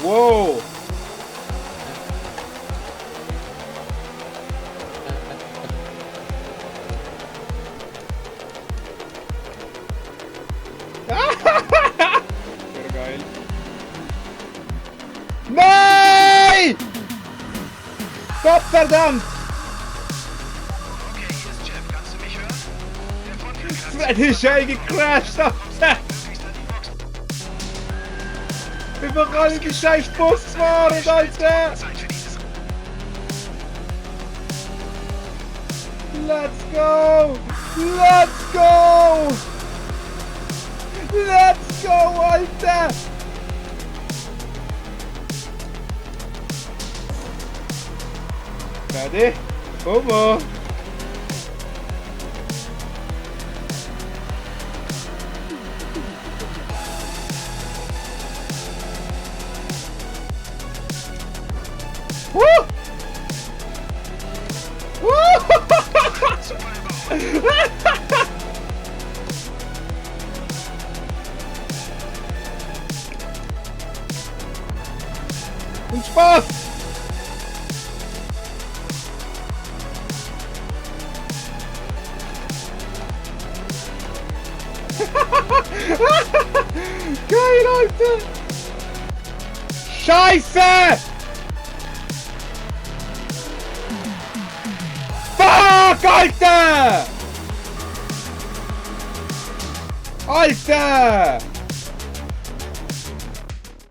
Wow. Wäre geil. Nein! Gottverdammt! Okay, hier ist Jeff. Kannst du mich hören? Der Frontflügel hat Sven ist eingecrashed, Alter! Wir wollen alle die scheiß Bus fahren, Alter! Zeit für dieses. Let's go! Let's go! Let's go, Alter! Ready? Bobo! Woo! Und Spaß! Geil, Alter! Scheiße! Fuck, Alter! Alter!